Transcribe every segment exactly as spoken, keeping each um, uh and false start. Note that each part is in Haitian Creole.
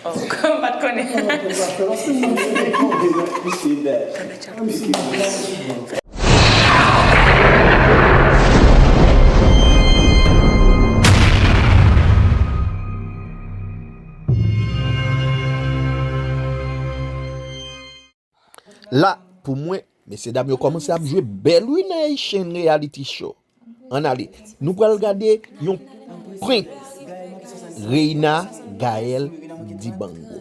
Oh, m pa t konnen. La, pou mwen, mesye dam yo kòmanse ap jwe bèl wi nan Haitian Reality Show. Ann ale. Nou pral gade yon prank Reina Gaëlle Dibango.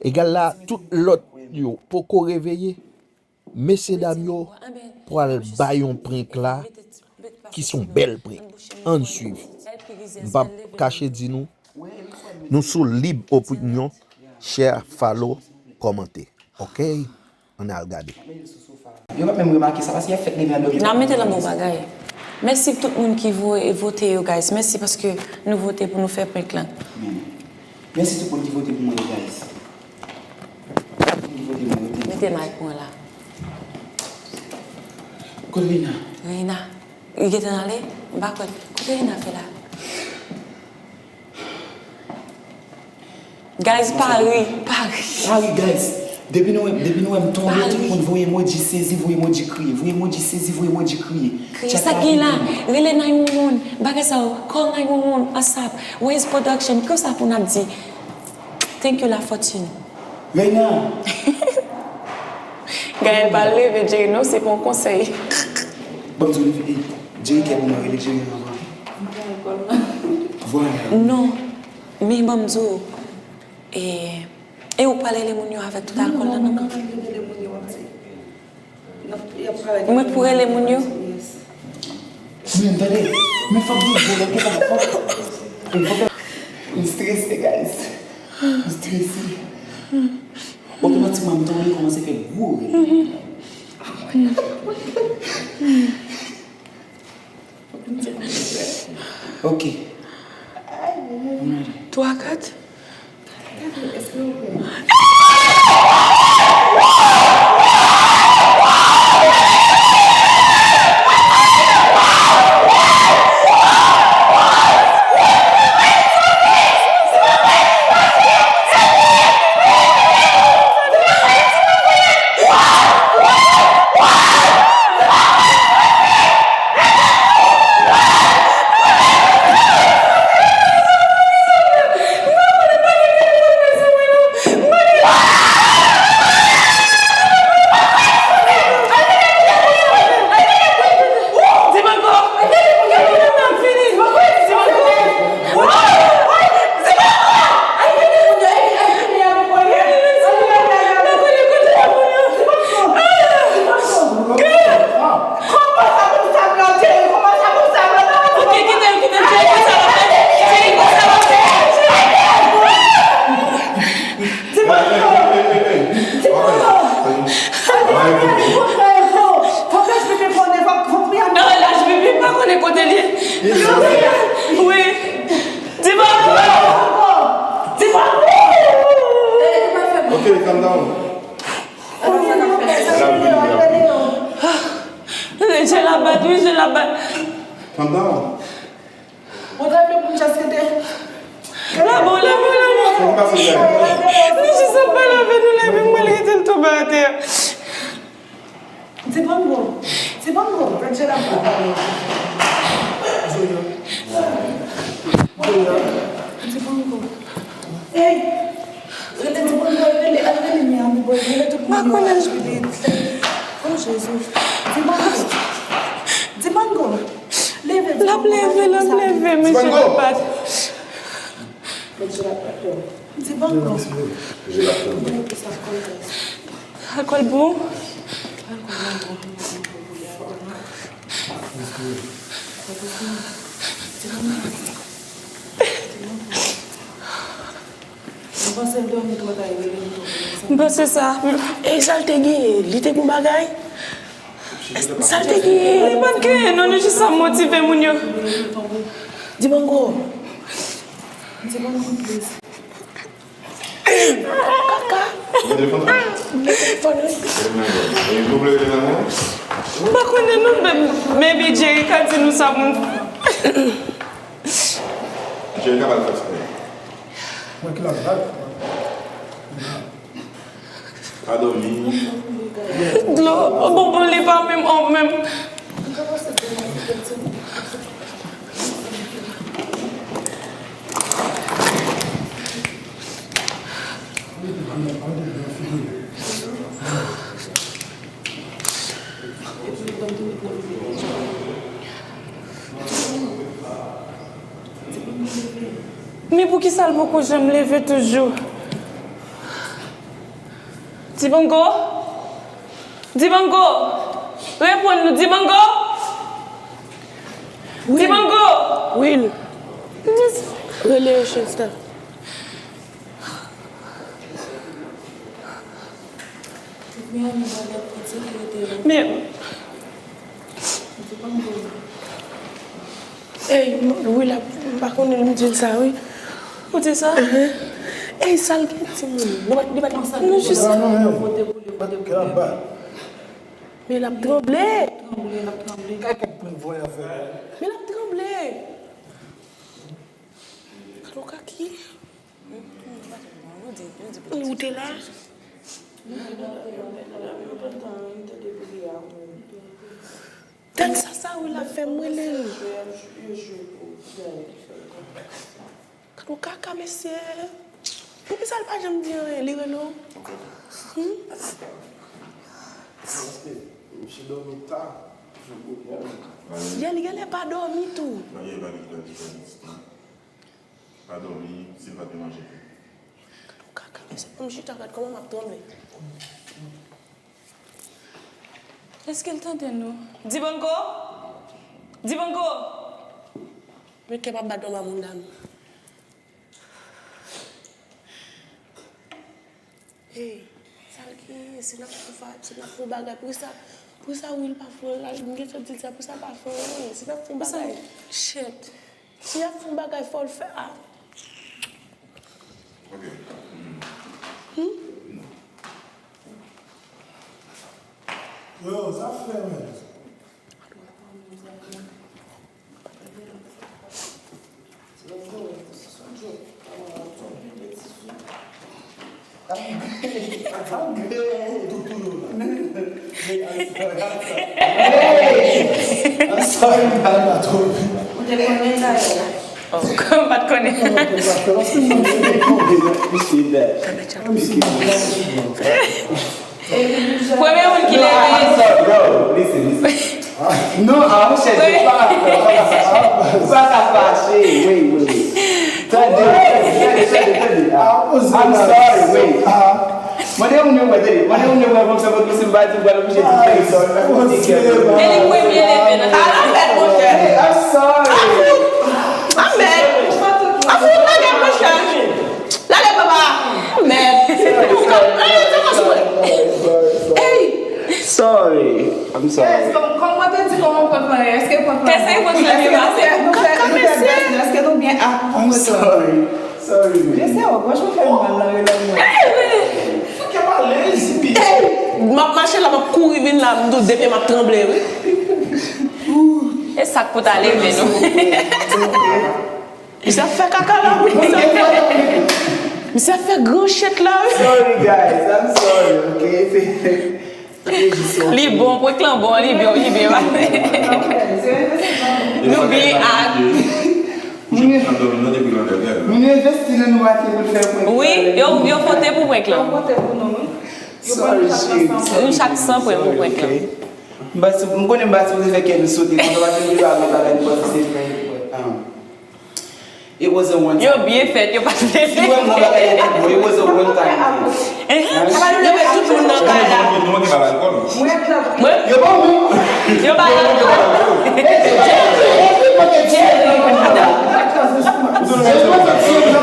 Egal la, tout lòt yo poko reveye. Mesye dam yo pral bay yon prank la ki se yon bèl prank. Ann swiv. M p ap kache di nou, nou sou lib opinyon, share, follow, kòmante. Oke? Ann al gade. Yo p ap menm remake sa paske y ap fèk leve an dòmi. N ap mete l an bon bagay. Mèsi tout moun ki voye vote yo guys. Mèsi paske nou vote pou nou fè prank lan. Mèsi tout moun ki vote pou mwen yo guys. Tout moun ki vote mwen yo thank you. Mete mic mwen la. Kot Reina? Reina. Li gentan ale? M pa kwè. Kote Reina fè la? Guys pa ri, pa ri. Pa ri guys. Depi nou wè m, depi nou wè m tonbe, tout moun voye emoji sezi, voye emoji kriye, voye emoji sezi, voye emoji kriye. Kriye sa k gen la? Rele nine one one. Bagay sa yo, call nine one one, ASAP. Waze Production, konsa pou n ap di. Thank you La Fortune. Reina. Gaëlle pa leve Jerry non, se pa yon konsèy. Ban m di w, Jerry kè pou mwen, rele Jerry anvan. Vwala. Non. Men ban m di w, e, e ou pral rele moun yo avèk tout alkòl lan nan men w? Mwen pou rele moun yo? Men tande, men fòk di gwo lè gen fòk. M strese guys. M strese. Otomatikman m tonbe kòmanse fè gwo rele. Ok. Twa, kat. Wi. Di pa ankò. Di pa ankò. Ok, calm down. Je la bat, wi, je la bat. Calm down. Mwen ta vle pou m just rete. Labo, labo, labo. Nou jis ap pale avè nou la epi mwen rete l tonbe atè. Dibango, Dibango, Angela pa pale. Dibango. Hey, rele Dibango, rele, al rele Miami Boy, rele tout moun yo, H B B. Oh Jezi. Dibango. Dibango. Leve, Dibango. L ap leve, l ap leve, mesye Lapat. Dibango. Alkòl bon? M panse l dòmi twò ta, li rele m tonbe. M panse sa. E sa l te genyen? Li te gon bagay? Sa l te genyen? Li pa t genyen non, li jis ap motive moun yo. Dibango. Dibango, please. Kaka. Telefòn wi. M pa konnen non, men, maybe Jerry ka di nou sa pou n. Jerry ka ba l fòs mwen. Pa dòmi. Dlo, bon, bon, li pa menm, oh, menm. Men poukisa l poko janm leve toujou? Dibango! Dibango! Reponn nou, Dibango! Dibango! Will. Rele yo, Chester. Men, ey, m- wi, la, m pa konnen m di l sa, wi. Ou di sa? Ey, sa l gen timoun? Nou pa, li pa, nou jis. Men l ap tranble. Men l ap tranble. Kado kaki. Ou te la? Tèt sa, sa wi l ap fè m rele l. Kado kaka, mesye. Poukisa l pa janm di anyen? Li rele w? Hmm? Paske misye dòmi ta. Yè, li genlè pa dòmi tou. Pa dòmi, si l pa te manje tou. Kado kaka, mesye, pou m chita, gad kòman m ap tranble. Èske l tande nou? Dibango! Dibango! Men kè m ap bat anba moun dam. Hey, sa l genyen? Si n ap fè, si n ap fè yon bagay, poukisa, poukisa Will pa fè anyen? M gentan di l sa, poukisa l pa fè anyen? Si n ap fè yon bagay. Shit. Si y ap fè yon bagay, fò l fè a. Ok. Hmm? Yo, sa fè, men. I'm sorry, I'm sorry. Hey! I'm sorry, man. Ou te konnen sa yo? Oh, m pa t konnen. Let me see that. Let me see that. Premye moun ki leve. I'm sorry, bro. Listen, listen. Non, a, monchè, se pa, ou pa ka fache. Wait, wait, wait. Tande, tande, tande, tande. Ah, I'm sorry, wait. Mande yon moun yo wè, tande. Mande yon moun yo wè, konsa, konsa, si m pa di, m pral oblije di. E li premye leve nan. Ala fèt, monchè. Hey, I'm sorry. Amen. Amen. Lage papa. Mèd. Hey! Sorry. I'm sorry. Yes, kòm, kòm mwen te di kòman prank lan ye, èske prank lan bon? Èske prank lan byen? Èske nou fè, nou fè, èske nou byen ak prank lan? I'm sorry. Sorry, man. Mesye, oh, franchman, fè m mal nan relay mwen. Fòk yo pale, zibi. Hey! M ap mache la, m ap kouri vin la, m di w de pye m ap tranble, wi. E sa k pou ta leve nou. Misye ap fè kaka la, wi. Misye ap fè, misye ap fè gran shit la, wi. Sorry, guys. I'm sorry, ok? Li bon, prank lan bon, li byen, li byen pase. Nou byen ak. Moun yo envesti nan nou maten pou l fè prank lan. Wi, yo, yo vote pou prank lan. Yo vote pou nou, wi. Sorry, shit. Nou chak san pwen pou prank lan. M pa si, m konnen m pa sipoze fè kè nou sote konsa, paske nou te pa gen bagay nou panse se prank. It was a one time. Yo byen fèt, yo pa t vle fè. Si w wè m nan bagay yo tout bon, it was a one time thing. Sa pa nou leve tout moun nan kay la. Nou manke ba l alkòl. Mwen, yo ba w, yo ba l alkòl.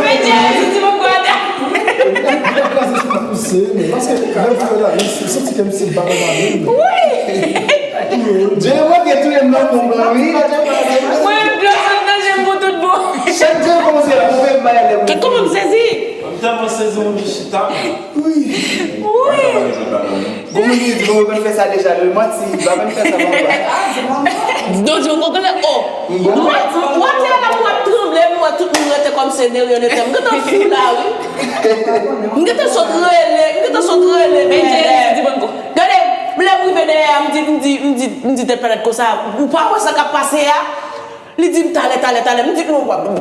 Men Jerry, ti moun kwata. Wi! Jerry, mwen te touye m nan fon blan, wi. Mwen, dlo sot nan je m pou tout bon. Chak Jerry kòmanse la, mwen menm, m pa lè. Kè kòman m sezi? M tèlman sezi, mwen vin chita. Wi. Wi. Gon moun ki di, bon, mwen konn fè sa deja, li manti, m pa konn fè sa, mwen pa. Donk, mwen konn, oh. Mwen, mwen te la, mwen ap tranble, mwen tout moun rete kòm se de rien de rien. M gentan fou la, wi. M gentan sot rele, m gentan sot rele. Men Jerry di, di bon kou. Gade, lè m rive dèyè a, m di, m di, m di, m di Tèt Planèt konsa, ou pa wè sa k ap pase a? Li di m talè, talè, talè. M di, non, w ap, m,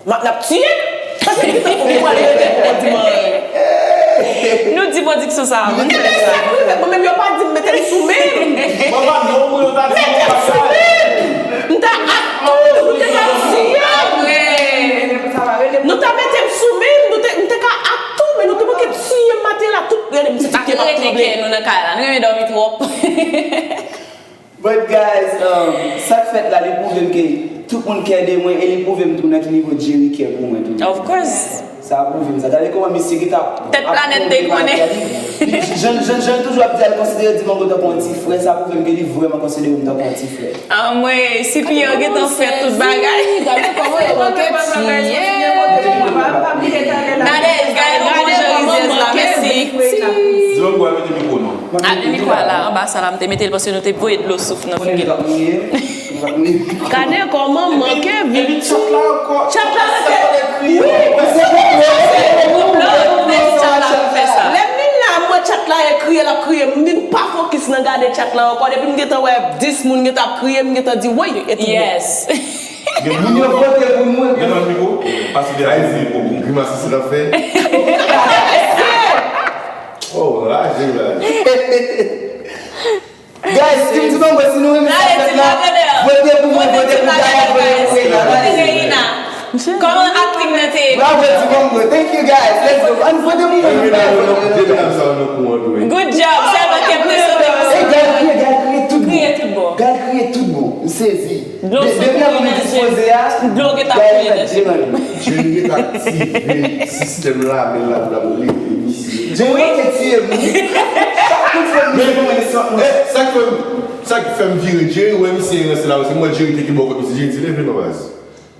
n ap tiye m. Paske m gentan konprann li rete pou di m anyen. Nou di pwodiksyon sa a, moun fè sa. Mwen menm yo pa di m mete m sou men m. Mwen pa non, mwen yo ta di m pa sa. M ta ak tou, nou te ka tiye m. Nou ta mete m sou men m, nou te, m te ka ak tou, men nou te manke tiye m maten la, tout, gade m, se tout pye m ap tranble. Nou nan kay la, nou renmen dòmi twòp. But guys, um, sa k fèt la, li pwouve m ke tout moun kè de mwen, e li pwouve m tou nan ki nivo Jerry kè pou mwen tou. Of course. Sa pwouve m sa. Gade kòman misye ki t ap Tèt Planèt te konnen. Jan, jan, jan toujou ap di, al konsidere Dimango tankou yon ti frè, sa pwouve m ke li vrèman konsidere m tankou yon ti frè. Anmwey, si piye yo gentan fè tout bagay. Gade kòman yo manke tiye. Nadège, gade kòman jan rizyèz la, mèsi. Dimango al mete mikwo non. Ap gen mikwo a la, anba sa la, m te mete l paske nou te voye dlo souf nan figi l. Gade kòman manke viktim. Chat la rete. Wi, se pou sa se pou plòd, men chat la fè sa. Lè m vin la, m wè chat la e kriye, l ap kriye. M vin pa fokis nan gade chat la ankò. Depi m gentan wè dis moun gentan ap kriye, m gentan di, woy, e tout bon. Yes. Moun yo vote pou nou, epi gen nan mikwo, pase de a ezi pou grimas isi l ap fè. Oh, raje, raje. Guys, Team Dimango, si nou renmen sa k fèt la, vote pou mwen, vote pou Gaël, vote pou Reina. Kòman aktris nan te ye? Bravo, Dimango. Thank you, guys. Let's go. Ann vote pou mwen. Good job. Sèlman te enpresyone. Hey, Gaël kriye, Gaël kriye tout bon. Kriye tout bon. Gaël kriye tout bon. M sezi. Dlo sot nan je. Dlo gentan koule nan je. Jerry t aktive sistèm lame l la pou l ap leve misye. Jerry manke tiye m wi. Chak kout fè misye konn mwen sot mwen. Sa k fè m, sa k fè m vire Jerry, wè misye ranse la, se m wè Jerry te ki bò kòt misye, Jerry di leve non baz.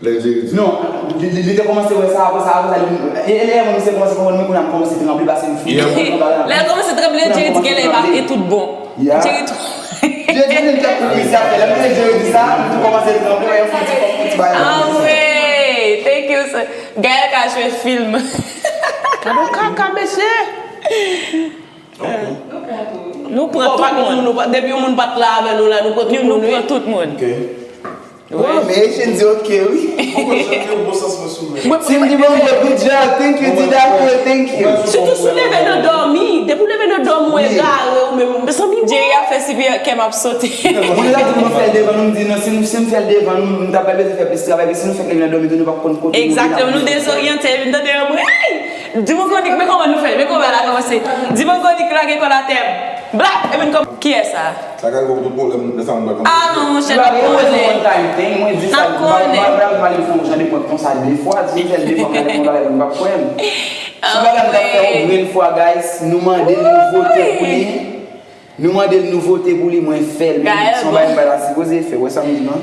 Lè Jerry di. Non, li, li, li te kòmanse wè sa, apre sa, apre sa, li, e, e, lè misye kòmanse konprann mwen, kounye a m kòmanse tranble, pase m fou. Lè l kòmanse tranble, Jerry di genlè e tout bon. Jerry tou. Jerry di, men kèk kout misye ap fè. Lè m tande Jerry di sa, m tou kòmanse tranble, wè yon fouti, fouti bagay. Anmwey, thank you, sir. Gaël ka jwe fim. Gade yon kaka, mesye. Nou pran tout moun. Depi yon moun pa t la avè nou la, nou pran tout moun, wi. Nou pran tout moun. Bon, men Echin di ok, wi. Team Dimango, good job. Thank you, Didako, thank you. Sitou si w leve nan dòmi. Depi w leve nan dòmi, w egare, ou menm. Mezanmi, Jerry ap fè si byen kè m ap sote. Moun yo t ap di m fè l devan nou, m di non, si m, si m fè l devan nou, m ta pral bezwen fè plis travay, men si nou fèk leve nan dòmi tou, nou p ap konn kote nou ye. Egzakteman, nou dezoryante, epi m tande yon bri, ey! Dimango Nick, men kòman nou fè? Men kòman bagay la kòmanse? Dimango Nick lage kò l atè. Blap! Epi n kòm-, kiyès sa? Sa ka rive w tout pwoblèm, lè sa moun pa konn. Ah non, monchè, n ap konnen. N ap konnen. Mwen di sa, m pa, m pa, m pa pale fè yon jan de prank konsa de fwa, di m fè l de fwa, m gade yon bagay, m p ap kwè m. Se yon bagay m t ap fè yon grenn fwa, guys, nou mande l, nou vote pou li. Nou mande l, nou vote pou li, mwen fè l, men se yon bagay m pa ta sipoze fè, w wè sa m di non?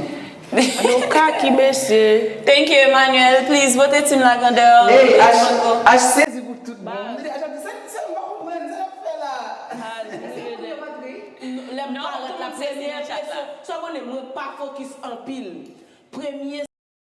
Nou kaki, mesye. Thank you, Emmanuel. Please, vote Team Lagandè. Hey, H, H sezi pou tout bon. M di, H ap di, sa, sa m pa konprann, sa l ap fè la? Lè m parèt la, premye enpresyon, sa w konnen, mwen pa fokis anpil. Premye